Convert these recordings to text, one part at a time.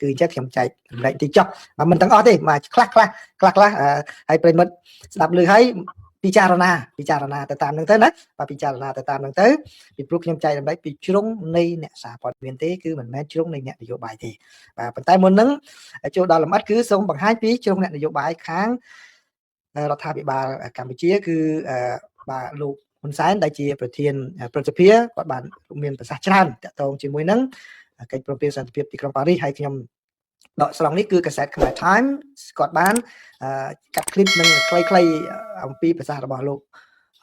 គឺអញ្ចឹងខ្ញុំចែករំលែកតិចចុះបាទមិនទាំងអស់ទេបាទខ្លះខ្លះខ្លះខ្លះហើយប្រិមិត្តស្ដាប់ឮហើយពិចារណាពិចារណាទៅតាមនឹងទៅណាបាទពិចារណាទៅតាមនឹងទៅពីព្រោះខ្ញុំចែករំលែកពីជ្រុងនៃអ្នកសារព័ត៌មានទេគឺមិនមែនជ្រុងនៃអ្នកនយោបាយទេបាទប៉ុន្តែមុននឹងចូលដល់លម្អិតគឺសូមបង្ហាញពីជ្រុងអ្នកនយោបាយខាងរដ្ឋាភិបាលកម្ពុជាគឺបាទលោកហ៊ុនសែនដែលជាប្រធានព្រឹទ្ធសភាគាត់បានមានប្រសាសន៍ច្រើនតាក់ទងជាមួយនឹងកិច្ចព្រមព្រៀងសន្តិភាពទីក្រុងប៉ារីសហើយខ្ញុំដកស្រង់នេះគឺកាសែតខ្មែរ Time គាត់បានកាត់ឃ្លីបនិងខ្លីៗអំពីប្រសាសន៍របស់លោក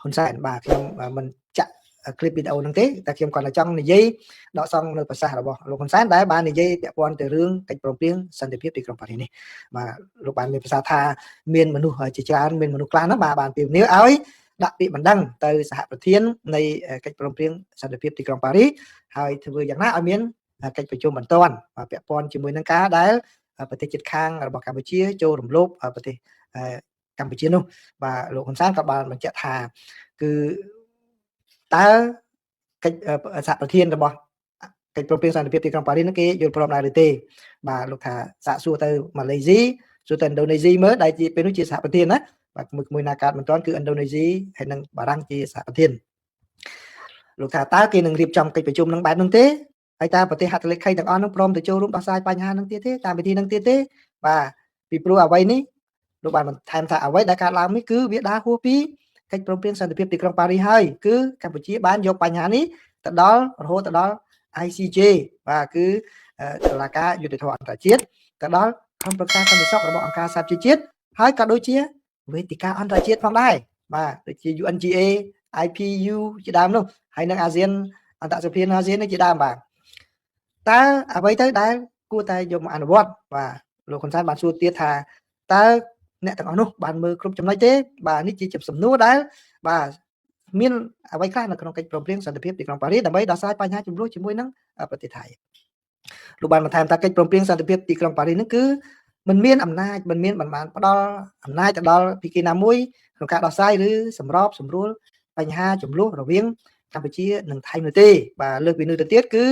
ហ៊ុនសែនបាទខ្ញុំមិនចាក់ឃ្លីបវីដេអូហ្នឹងទេតែខ្ញុំគាត់តែចង់និយាយដកស្រង់នៅប្រសាសន៍របស់លោកហ៊ុនសែនដែលបាននិយាយពាក់ព័ន្ធទៅរឿងកិច្ចព្រមព្រៀងសន្តិភាពទីក្រុងប៉ារីសនេះបាទលោកបានមានប្រសាសន៍ថាមានមនុស្សជាច្រើនមានមនុស្សខ្លះហ្នឹងបាទបានពីនាវឲ្យដាក់ពាក្យបណ្ដឹងទៅសហប្រធាននៃកិច្ចព្រមព្រៀងសន្តិភាពទីក្រុងប៉ារីសហើយធ្វើយ៉ាងណាឲ្យមានកិច្ចប្រជុំបន្ទាន់ពាក់ព័ន្ធជាមួយនឹងការដែលប្រទេសជិតខាងរបស់កម្ពុជាចូលរំលោភប្រទេសកម្ពុជានោះបាទលោកហ៊ុនសែនក៏បានបញ្ជាក់ថាគឺតើកិច្ចសហប្រធានរបស់កិច្ចព្រមព្រៀងសន្តិភាពទីក្រុងប៉ារីសនោះគេយល់ព្រមដែរឬទេបាទលោកថាសាកសួរទៅម៉ាឡេស៊ីសួរទៅឥណ្ឌូនេស៊ីមើលដែលជាពេលនោះជាសហប្រធានណាបាទមួយមួយណាកើតមិនទាន់គឺឥណ្ឌូនេស៊ីហើយនិងបារាំងជាសហប្រធានលោកថាតើគេនឹងរៀបចំកិច្ចប្រជុំនឹងបែបនោះទេហើយតើប្រទេសហត្ថលេខីទាំងអស់នោះព្រមទៅចូលរួមដោះស្រាយបញ្ហានឹងទៀតទេតាមវិធីនឹងទៀតទេបាទពីព្រោះអ្វីនេះលោកបានបន្ថែមថាអ្វីដែលកើតឡើងនេះគឺវាដើរហួសពីកិច្ចព្រមព្រៀងសន្តិភាពទីក្រុងប៉ារីសហើយគឺកម្ពុជាបានយកបញ្ហានេះទៅដល់រហូតទៅដល់ ICJ បាទគឺតុលាការយុត្តិធម៌អន្តរជាតិទៅដល់ក្រុមប្រឹក្សាសន្តិសុខរបស់អង្គការសហប្រជាជាតិហើយក៏ដូចជាវេទិកាអន្តរជាតិផងដែរបាទដូចជា UNGA IPU ជាដើមនោះហើយនិងអាស៊ានអន្តរសភាអាស៊ាននេះជាដើមបាទតើអ្វីទៅដែលគួរតែយកមកអនុវត្តបាទលោកហ៊ុនសែនបានសួរទៀតថាតើអ្នកទាំងអស់នោះបានមើលគ្រប់ចំណុចទេបាទនេះជាសំណួរដែលបាទមានអ្វីខ្លះនៅក្នុងកិច្ចព្រមព្រៀងសន្តិភាពទីក្រុងប៉ារីសដើម្បីដោះស្រាយបញ្ហាជម្លោះជាមួយនឹងប្រទេសថៃលោកបានបន្ថែមថាកិច្ចព្រមព្រៀងសន្តិភាពទីក្រុងប៉ារីសនោះគឺមិនមានអំណាចមិនមានបានផ្ដល់អំណាចទៅដល់ភាគីណាមួយក្នុងការដោះស្រាយឬសម្របសម្រួលបញ្ហាជម្លោះរវាងកម្ពុជានិងថៃនោះទេបាទលើកពីនោះទៅទៀតគឺ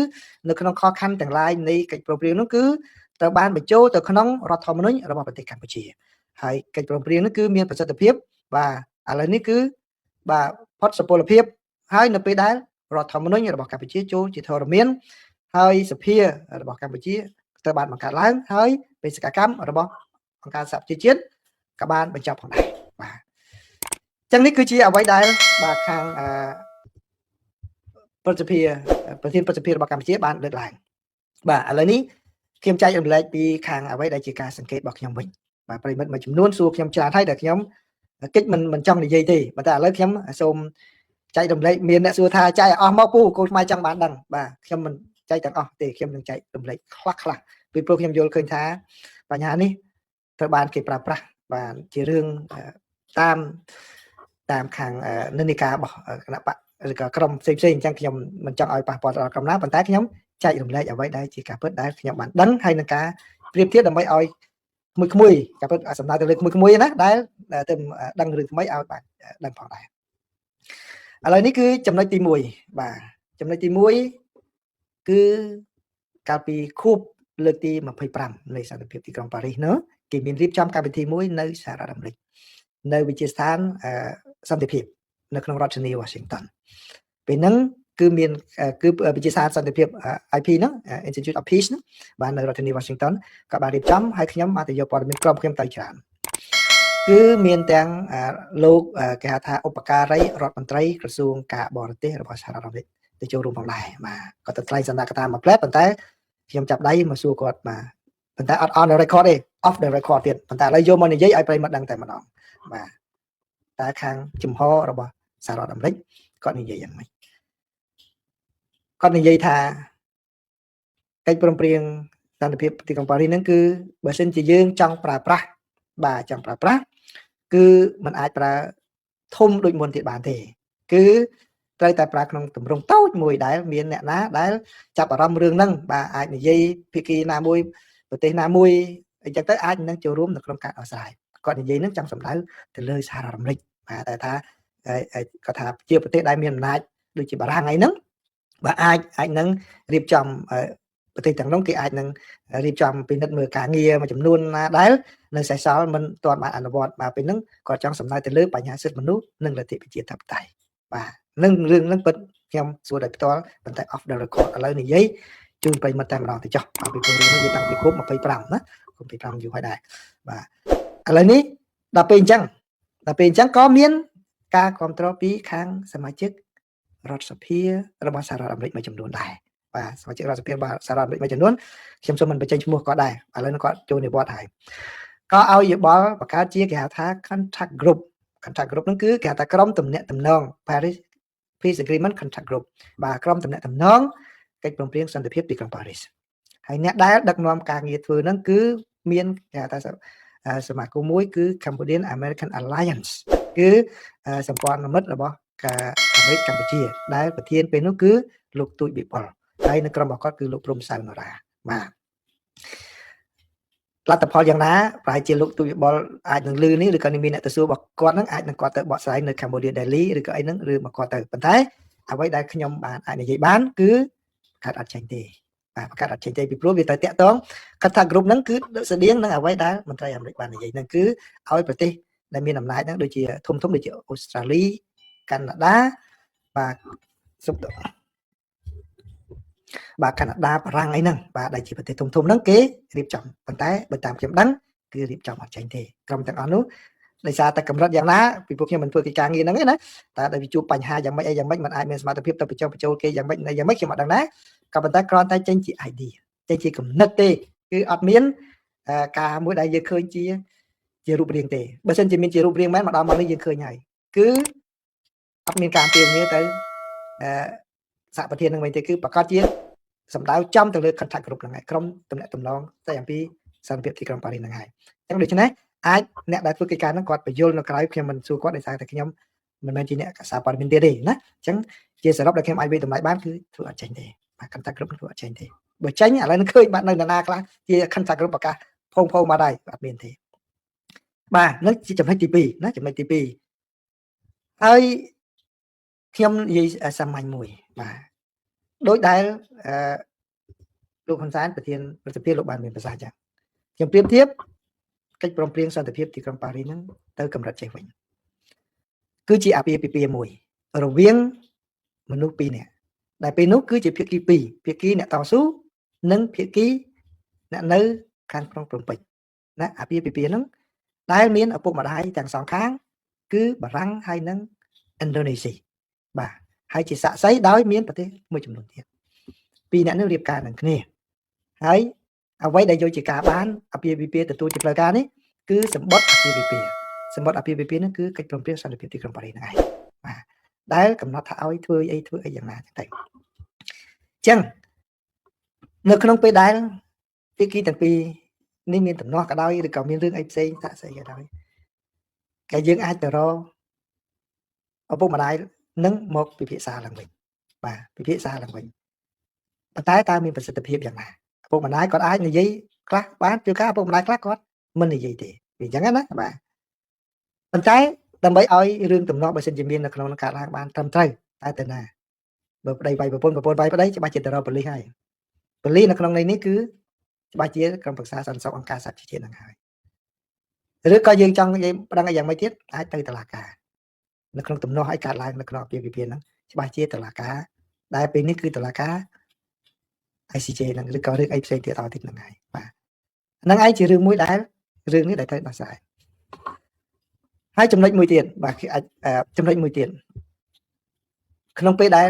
នៅក្នុងខខណ្ឌទាំងឡាយនៃកិច្ចព្រមព្រៀងនោះគឺត្រូវបានបញ្ចូលទៅក្នុងរដ្ឋធម្មនុញ្ញរបស់ប្រទេសកម្ពុជាហើយកិច្ចព្រមព្រៀងនោះគឺមានប្រសិទ្ធភាពបាទឥឡូវនេះគឺបាទផុតសុពលភាពហើយនៅពេលដែលរដ្ឋធម្មនុញ្ញរបស់កម្ពុជាចូលជាធរមានហើយសភារបស់កម្ពុជាត្រូវបានបង្កើតឡើងហើយបេសកកម្មរបស់អង្គការសហប្រជាជាតិក៏បានបញ្ចប់ផងដែរបាទចឹងនេះគឺជាអ្វីដែលបាទខាងអឺប្រសិទ្ធភាពប្រធានប្រសិទ្ធភាពរបស់កម្ពុជាបានលើកឡើងបាទឥឡូវនេះខ្ញុំចែករំលែកពីខាងអ្វីដែលជាការសង្កេតរបស់ខ្ញុំវិញបាទប្រិមិត្តមួយចំនួនសួរខ្ញុំច្រើនហើយតែខ្ញុំកិច្ចមិនមិនចង់និយាយទេប៉ុន្តែឥឡូវខ្ញុំសូមចែករំលែកមានអ្នកសួរថាចែកអស់មកពូកូនខ្មែរចង់បានដឹងបាទខ្ញុំមិនចែកទាំងអស់ទេខ្ញុំនឹងចែករំលែកខ្លះខ្លះពីព្រោះខ្ញុំយល់ឃើញថាបញ្ហានេះត្រូវបានគេប្រើប្រាស់បាទជារឿងតាមតាមខាងនិន្នាការរបស់គណបក្សឬក៏ក្រុមផ្សេងផ្សេងអញ្ចឹងខ្ញុំមិនចង់ឲ្យប៉ះពាល់ដល់ក្រុមណាប៉ុន្តែខ្ញុំចែករំលែកអ្វីដែលជាការពិតដែលខ្ញុំបានដឹងហើយនឹងការប្រៀបធៀបដើម្បីឲ្យក្មួយក្មួយការពិតសំដៅទៅលើក្មួយក្មួយណាដែលទៅដឹងរឿងថ្មីឲ្យបានដឹងផងដែរឥឡូវនេះគឺចំណុចទី1បាទចំណុចទី1គឺកាលពីខួបលើកទី25នៃសន្តិភាពទីក្រុងប៉ារីសនោះគេមានរៀបចំកម្មវិធីមួយនៅសហរដ្ឋអាមេរិកនៅវិទ្យាស្ថានសន្តិភាពនៅក្នុងរដ្ឋធានី Washington ពេលហ្នឹងគឺមានគឺវិទ្យាស្ថានសន្តិភាព IP ហ្នឹង Institute of Peace ហ្នឹងបាននៅរដ្ឋធានី Washington ក៏បានរៀបចំហើយខ្ញុំបានទៅយកព័ត៌មានក្រុមខ្ញុំទៅច្រើនគឺមានទាំងលោកគេហៅថាឧបការីរដ្ឋមន្ត្រីក្រសួងការបរទេសរបស់សហរដ្ឋអាមេរិកទៅចូលរួមផងដែរបាទគាត់ទៅថ្លែងសន្ទរកថាមួយផ្លែប៉ុន្តែខ្ញុំចាប់ដៃមកសួរគាត់បាទប៉ុន្តែអត់ on the record ទេ off the record ទៀតប៉ុន្តែឥឡូវយកមកនិយាយឲ្យប្រិយមិត្តដឹងតែម្ដងបាទតើខាងចំហរបស់សហរដ្ឋអាមេរិកគាត់និយាយយ៉ាងម៉េចគាត់និយាយថាកិច្ចព្រមព្រៀងសន្តិភាពទីក្រុងប៉ារីសហ្នឹងគឺបើសិនជាយើងចង់ប្រើប្រាស់បាទចង់ប្រើប្រាស់គឺมันអាចប្រើធំដូចមុនទៀតបានទេគឺត្រូវតែប្រើក្នុងទម្រង់តូចមួយដែលមានអ្នកណាដែលចាប់អារម្មណ៍រឿងហ្នឹងបាទអាចនិយាយភាគីណាមួយប្រទេសណាមួយអញ្ចឹងទៅអាចនឹងចូលរួមនៅក្នុងការដោះស្រាយគាត់និយាយហ្នឹងចង់សម្ដៅទៅលើសហរដ្ឋអាមេរិកបាទតែថាគាត់ថាជាប្រទេសដែលមានអំណាចដូចជាបារាំងអីហ្នឹងបាទអាចអាចនឹងរៀបចំ ប្រទេសទាំងនោះគេអាចនឹងរៀបចំពិនិត្យមើលការងារមួយចំនួនណាដែលនៅសេសសល់មិនទាន់បានអនុវត្តបាទពេលហ្នឹងគាត់ចង់សំដៅទៅលើបញ្ហាសិទ្ធិមនុស្សនិងលទ្ធិប្រជាធិបតេយ្យបាទនឹងរឿងហ្នឹងពិតខ្ញុំសួរដោយផ្ទាល់ប៉ុន្តែ off the record ឥឡូវនិយាយជូនប្រិយមិត្តតែម្ដងទៅចុះបាទពីព្រោះរឿងនេះវាតាំងពីគប់25ណាគប់25យូរហើយដែរបាទឥឡូវនេះដល់ពេលអញ្ចឹងដល់ពេលអញ្ចឹងក៏មានការគ្រប់គ្រងពីខាងសមាជិករដ្ឋសភារបស់សហរដ្ឋអាមេរិកមួយចំនួនដែរបាទសមាជិករដ្ឋសភារបស់សហរដ្ឋអាមេរិកមួយចំនួនខ្ញុំសូមមិនបញ្ចេញឈ្មោះគាត់ដែរឥឡូវគាត់ចូលនិវត្តន៍ហើយក៏ឲ្យយោបល់បង្កើតជាគេហៅថា contact group contact group ហ្នឹងគឺគេហៅថាក្រុមទំនាក់ទំនង Paris Peace Agreement Contact Group បាទក្រុមទំនាក់ទំនងកិច្ចព្រមព្រៀងសន្តិភាពទីក្រុងប៉ារីសហើយអ្នកដែលដឹកនាំការងារធ្វើហ្នឹងគឺមានគេហៅថាសមាគមមួយគឺ Cambodian American Alliance គឺសម្ព័ន្ធមិត្តរបស់ការអាមេរិកកម្ពុជា ដែលប្រធានពេលនោះគឺលោកទូចវិបុលហើយនៅក្រុមរបស់គាត់គឺលោកព្រំសៅនរាបាទលទ្ធផលយ៉ាងណាប្រហែលជាលោកទូចវិបុលអាចនឹងលឺនេះឬក៏មានអ្នកទៅសួររបស់គាត់ហ្នឹងអាចនឹងគាត់ទៅបកស្រាយនៅ Cambodia Daily ឬក៏អីហ្នឹងឬមកគាត់ទៅប៉ុន្តែអ្វីដែលខ្ញុំបានអាចនិយាយបានគឺកាត់អត់ចេញទេបាទបង្កើតអត់ចេញទេពីព្រោះវាទៅតាក់ទងគាត់ថា group ហ្នឹងគឺស្តៀងនឹងអ្វីដែលមន្ត្រីអាមេរិកបាននិយាយហ្នឹងគឺឲ្យប្រទេសដែលមានអំណាចហ្នឹងដូចជាធំធំដូចជាអូស្ត្រាលីកាណាដាបាទសុំបាទកាណាដាបារាំងអីហ្នឹងបាទដែលជាប្រទេសធំធំហ្នឹងគេរៀបចំប៉ុន្តែបើតាមខ្ញុំដឹងគឺរៀបចំអត់ចេញទេក្រុមទាំងអស់នោះដោយសារតែកម្រិតយ៉ាងណាពីពួកខ្ញុំមិនធ្វើកិច្ចការងារហ្នឹងទេណាតែដែលវាជួបបញ្ហាយ៉ាងម៉េចអីយ៉ាងម៉េចมันអាចមានសមត្ថភាពទៅបញ្ចុះបញ្ចូលគេយ៉ាងម៉េចយ៉ាងម៉េចខ្ញុំអត់ដឹងដែរក៏ប៉ុន្តែគ្រាន់តែចេញជា idea ចេញជាគំនិតទេគឺអត់មានការមួយដែលយើងឃើញជាជារូបរាងទេបើសិនជាមានជារូបរាងមែនមកដល់មកនេះយើងឃើញហើយគឺអត់មានការពៀវនាទៅអឺសហប្រធាននឹងវិញទេគឺប្រកាសជាសម្ដៅចំទៅលើ contact group ហ្នឹងហើយក្រុមទំនាក់ទំនងតែអំពីសន្តិភាពទីក្រុងប៉ារីសហ្នឹងហើយអញ្ចឹងដូច្នេះអាចអ្នកដែលធ្វើកិច្ចការហ្នឹងគាត់បញ្យល់នៅក្រៅខ្ញុំមិនសួរគាត់ដោយសារតែខ្ញុំមិនមែនជាអ្នកកសាព័ត៌មានទៀតទេណាអញ្ចឹងជាសរុបដែលខ្ញុំអាចវិតម្លៃបានគឺធ្វើអត់ចេញទេបាទ contact group ធ្វើអត់ចេញទេបើចេញឥឡូវនឹងឃើញបាត់នៅណាខ្លះជា contact group ប្រកាសផងផងមកដែរអត់មានទេបាទនឹងជាចំណុចទី2ណាចំណុចទី2ហើយខ្ញុំនិយាយសាមញ្ញមួយបាទដោយដែលអឺលោកហ៊ុនសែនប្រធានប្រសិទ្ធភាពលោកបានមានប្រសាសន៍ចឹងខ្ញុំប្រៀបធៀបកិច្ចព្រមព្រៀងសន្តិភាពទីក្រុងប៉ារីសហ្នឹងទៅកម្រិតចេះវិញគឺជាអាពាហ៍ពិពាហ៍មួយរវាងមនុស្សពីរនាក់ដែលពេលនោះគឺជាភាគីពីរភាគីអ្នកតស៊ូនិងភាគីអ្នកនៅខាងក្រុងភ្នំពេញណាអាពាហ៍ពិពាហ៍ហ្នឹងដែលមានឪពុកម្ដាយទាំងសងខាង គឺបារាំងហើយនិងឥណ្ឌូនេស៊ីបាទហើយជាសាក្សីដោយមានប្រទេសមួយចំនួនទៀតពីរអ្នកនេះរៀបការនឹងគ្នាហើយអ្វីដែលយកជាការបានអាពាហ៍ពិពាហ៍ទទួលជាផ្លូវការនេះគឺសម្បត្តិអាពាហ៍ពិពាហ៍សម្បត្តិអាពាហ៍ពិពាហ៍ហ្នឹងគឺកិច្ចព្រមព្រៀងសន្តិភាពទីក្រុងប៉ារីសហ្នឹងឯងបាទដែលកំណត់ថាឲ្យធ្វើអីធ្វើអីយ៉ាងណាចឹងទៅអញ្ចឹងនៅក្នុងពេលដែលភាគីទាំងពីរនេះមានទំនាស់ក៏ដោយឬក៏មានរឿងអីផ្សេងតាក់ស្អីក៏ដោយតែយើងអាចទៅរកឪពុកម្ដាយនឹងមកពិភាក្សាឡើងវិញបាទពិភាក្សាឡើងវិញប៉ុន្តែតើមានប្រសិទ្ធភាពយ៉ាងណាឪពុកម្ដាយគាត់អាចនិយាយខ្លះបានជួនកាលឪពុកម្ដាយខ្លះគាត់មិននិយាយទេវាអញ្ចឹងណាបាទប៉ុន្តែដើម្បីឲ្យរឿងទំនាស់បើសិនជាមាននៅក្នុងការឡើងបានត្រឹមត្រូវតែទៅណាបើប្តីវាយប្រពន្ធប្រពន្ធវាយប្តីច្បាស់ជាទៅរកប៉ូលីសហើយប៉ូលីសនៅក្នុងន័យនេះគឺច្បាស់ជាក្រុមប្រឹក្សាសន្តិសុខអង្គការសហប្រជាជាតិហ្នឹងហើយឬក៏យើងចង់និយាយប្តឹងឲ្យយ៉ាងម៉េចទៀតអាចទៅតុលាការនៅក្នុងទំនាស់ឲ្យកើតឡើងនៅក្នុងអាពាហ៍ពិពាហ៍ហ្នឹងច្បាស់ជាតុលាការដែលពេលនេះគឺតុលាការ ICJ ហ្នឹងឬក៏រឿងអីផ្សេងទៀតតទៀតហ្នឹងហើយបាទហ្នឹងឯងជារឿងមួយដែលរឿងនេះដែលត្រូវដោះស្រាយហើយចំណុចមួយទៀតបាទគឺអាចចំណុចមួយទៀតក្នុងពេលដែល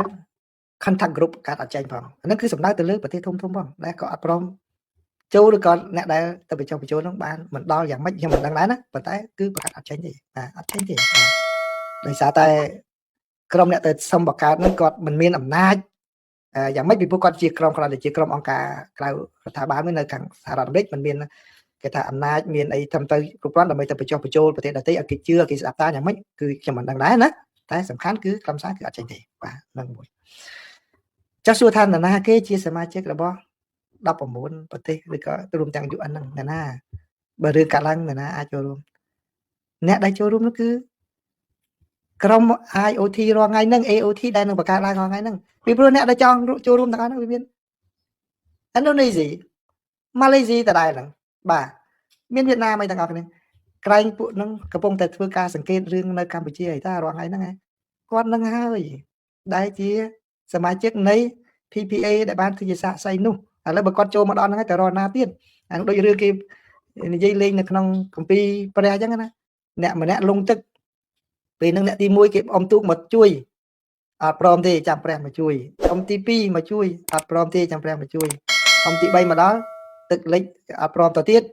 contact group កាត់អត់ចេញផងហ្នឹងគឺសំដៅទៅលើប្រទេសធំធំផងដែលក៏អត់ព្រមចូលឬក៏អ្នកដែលទៅបញ្ចុះបញ្ចូលហ្នឹងបានមិនដល់យ៉ាងម៉េចខ្ញុំមិនដឹងដែរណាប៉ុន្តែគឺប្រកាសអត់ចេញទេបាទអត់ចេញទេបាទដោយសារតែក្រុមអ្នកទៅសុំបង្កើតហ្នឹងគាត់មិនមានអំណាចយ៉ាងម៉េចពីព្រោះគាត់ជាក្រុមគ្រាន់តែជាក្រុមអង្គការក្រៅរដ្ឋាភិបាលមួយនៅខាងសហរដ្ឋអាមេរិកមិនមានគេថាអំណាចមានអីត្រឹមត្រូវគ្រប់គ្រាន់ដើម្បីទៅបញ្ចុះបញ្ចូលប្រទេសដទៃឲ្យគេជឿឲ្យគេស្ដាប់តាមយ៉ាងម៉េចគឺខ្ញុំមិនដឹងដែរណាតែសំខាន់គឺខ្លឹមសារគឺអត់ចេញទេបាទនឹងមួយចាស់សួរថានរណាគេជាសមាជិករបស់19ប្រទេសឬក៏រួមទាំង UN ហ្នឹងនរណាបើរឿងកាត់ឡើងនរណាអាចចូលរួមអ្នកដែលចូលរួមនោះគឺក្រុម IoT រាល់ថ្ងៃហ្នឹង AOT ដែលនឹងបង្កើតឡើងរាល់ថ្ងៃហ្នឹងពីព្រោះអ្នកដែលចង់ចូលរួមទាំងអស់ហ្នឹងវាមាន ឥណ្ឌូនេស៊ីម៉ាឡេស៊ីដដែលហ្នឹងបាទមានវៀតណាមអីទាំងអស់គ្នាក្រែងពួកហ្នឹងកំពុងតែធ្វើការសង្កេតរឿងនៅកម្ពុជាអីតារាល់ថ្ងៃហ្នឹងគាត់នឹងហើយដែលជាសមាជិកនៃ PPA ដែលបានធ្វើជាសាកសីនោះឥឡូវបើគាត់ចូលមកដល់ហ្នឹងហើយទៅរកណាទៀតអានោះដូចរឿងគេនិយាយលេងនៅក្នុងគម្ពីរព្រះអញ្ចឹងណាអ្នកម្នាក់លងទឹកពេលហ្នឹងអ្នកទី1គេអុំទូកមកជួយអត់ព្រមទេចាំព្រះមកជួយអុំទី2មកជួយអត់ព្រមទេចាំព្រះមកជួយអុំទី3មកដល់ទឹកលិចអត់ព្រមទៅទៀត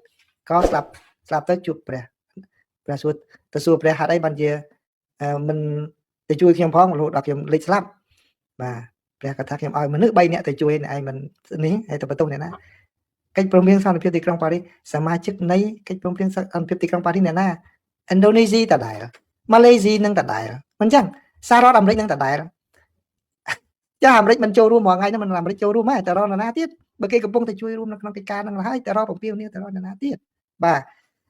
ក៏ស្លាប់ស្លាប់ទៅជួបព្រះព្រះសួរទៅសួរព្រះហេតុអីបានជាមិនទៅជួយខ្ញុំផងរហូតដល់ខ្ញុំលិចស្លាប់បាទព្រះក៏ថាខ្ញុំឲ្យមនុស្ស3នាក់ទៅជួយអ្នកឯងមិននេះហើយទៅបន្ទោសអ្នកណាកិច្ចព្រមព្រៀងសន្តិភាពទីក្រុងប៉ារីសសមាជិកនៃកិច្ចព្រមព្រៀងសន្តិភាពទីក្រុងប៉ារីសអ្នកណាឥណ្ឌូនេស៊ីដដែលម៉ាឡេស៊ីនឹងដដែលមិនចឹងសហរដ្ឋអាមេរិកនឹងដដែលចាអាមេរិកមិនចូលរួមរាល់ថ្ងៃហ្នឹងមិនអាមេរិកចូលរួមដែរតែរកនរណាទៀតបើគេកំពុងតែជួយរួមនៅក្នុងកិច្ចការហ្នឹងហើយតែរកពពាវនេះតែរកនរណាទៀតបាទ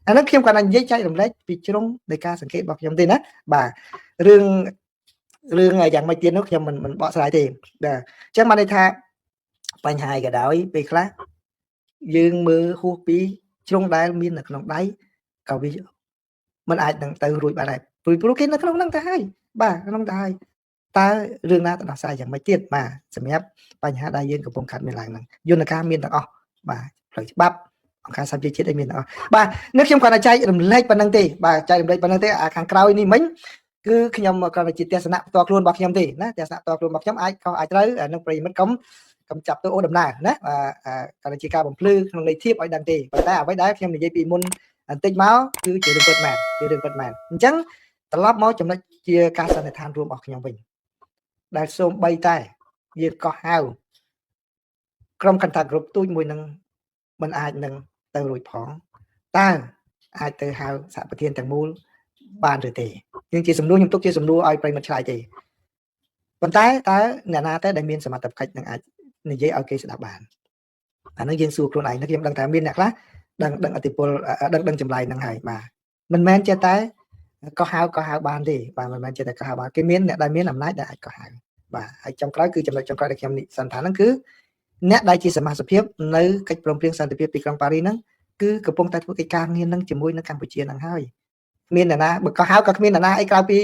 អាហ្នឹងខ្ញុំគាត់តែនិយាយចែករំលែកពីជ្រុងនៃការសង្កេតរបស់ខ្ញុំទេណាបាទរឿងរឿងយ៉ាងម៉េចទៀតនោះខ្ញុំមិនបកស្រាយទេបាទអញ្ចឹងបានន័យថាបញ្ហាក៏ដោយពេលខ្លះយើងមើលហួសពីជ្រុងដែលមាននៅក្នុងដៃក៏វាមិនអាចនឹងទៅរួចបានដែរព្រោះគេនៅក្នុងហ្នឹងទៅហើយបាទក្នុងទៅហើយតើរឿងណាទៅដោះស្រាយយ៉ាងម៉េចទៀតបាទសម្រាប់បញ្ហាដែលយើងកំពុងកាត់មានឡើងហ្នឹងយន្តការមានទាំងអស់បាទផ្លូវច្បាប់អង្គការសហប្រជាជាតិអីមានទាំងអស់បាទនេះខ្ញុំគាត់តែចែករំលែកប៉ុណ្្នឹងទេបាទចែករំលែកប៉ុណ្្នឹងទេអាខាងក្រោយនេះមិញគឺខ្ញុំគ្រាន់តែជាទស្សនៈផ្ទាល់ខ្លួនរបស់ខ្ញុំទេណាទស្សនៈផ្ទាល់ខ្លួនរបស់ខ្ញុំអាចក៏អាចត្រូវនឹងប្រិយមិត្តកុំចាប់ទៅអូដំណើរណាបាទគ្រាន់តែជាការបំភ្លឺក្នុងន័យធៀបឲ្យដឹងទេប៉ុន្តែអ្វីដែលខ្ញុំនិយាយពីមុនបន្តិចមកគឺជារឿងពិតមែនជារឿងពិតមែនអញ្ចឹងត្រឡប់មកចំណុចជាការសន្និដ្ឋានរួមរបស់ខ្ញុំវិញដែលសូមបីតែយើងកោះហៅក្រុមកន្ថាគ្រប់ទូចមួយនឹងមិនអាចនឹងទៅរួចផងតើអាចទៅហៅសហប្រធានទាំងមូលបានឬទេយើងជាសំណួរខ្ញុំទុកជាសំណួរឲ្យប្រិយមិត្តឆ្លើយទេប៉ុន្តែតើអ្នកណាទៅដែលមានសមត្ថកិច្ចនឹងអាចនិយាយឲ្យគេស្ដាប់បានអានឹងយើងសួរខ្លួនឯងខ្ញុំដឹងថាមានអ្នកខ្លះដឹងអតិពលដឹងចម្លើយហ្នឹងហើយបាទមិនមែនចេះតែក៏ហៅបានទេបាទមិនមែនចេះតែក៏ហៅបានគេមានអ្នកដែលមានអំណាចដែលអាចក៏ហៅបាទហើយចុងក្រោយគឺចំណុចចុងក្រោយដែលខ្ញុំនិសន្និដ្ឋានហ្នឹងគឺអ្នកដែលជាសមាជិកភាពនៅកិច្ចព្រមព្រៀងសន្តិភាពទីក្រុងប៉ារីសហ្នឹងគឺកំពុងតែធ្វើកិច្ចការងារនឹងជាមួយនឹងកម្ពុជាហ្នឹងហើយគ្មានអ្នកណាបើក៏ហៅក៏គ្មានអ្នកណាអីក្រៅពី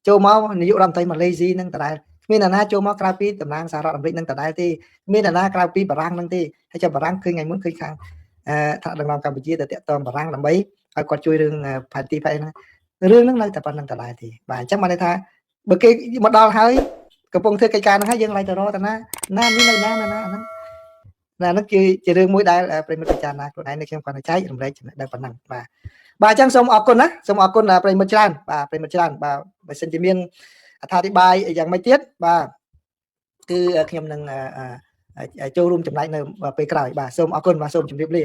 ចូលមកនាយករដ្ឋមន្ត្រីម៉ាឡេស៊ីហ្នឹងដដែលគ្មានអ្នកណាចូលមកក្រៅពីតំណាងសហរដ្ឋអាមេរិកហ្នឹងដដែលទេគ្មានអ្នកណាក្រៅពីបារាំងហ្នឹងទេហើយចាំបារាំងឃើញថ្ងៃមុនឃើញខាងថ្នាក់ដឹកនាំកម្ពុជាទៅតាក់ទងបារាំងដើម្បីឲ្យគាត់ជួយរឿងផែនទីផែនហ្នឹងរឿងហ្នឹងនៅតែប៉ុណ្្នឹងដដែលទេបាទអញ្ចឹងបានន័យថាបើគេមកដល់ហើយកំពុងធ្វើកិច្ចការហ្នឹងហើយយើងឡើងទៅរកតាណាណានេះនៅណាណាហ្នឹងណាហ្នឹងគឺជារឿងមួយដែលប្រិយមិត្តពិចារណាខ្លួនឯងនេះខ្ញុំគាត់តែចែករំលែកចំណេះដឹងប៉ុណ្ណឹងបាទបាទអញ្ចឹងសូមអរគុណណាសូមអរគុណប្រិយមិត្តច្រើនបាទប្រិយមិត្តច្រើនបាទបើសិនជាមានអត្ថាធិប្បាយយ៉ាងម៉េចទៀតបាទគឺខ្ញុំនឹងចូលរួមចំណែកនៅពេលក្រោយបាទសូមអរគុណបាទសូមជម្រាបលា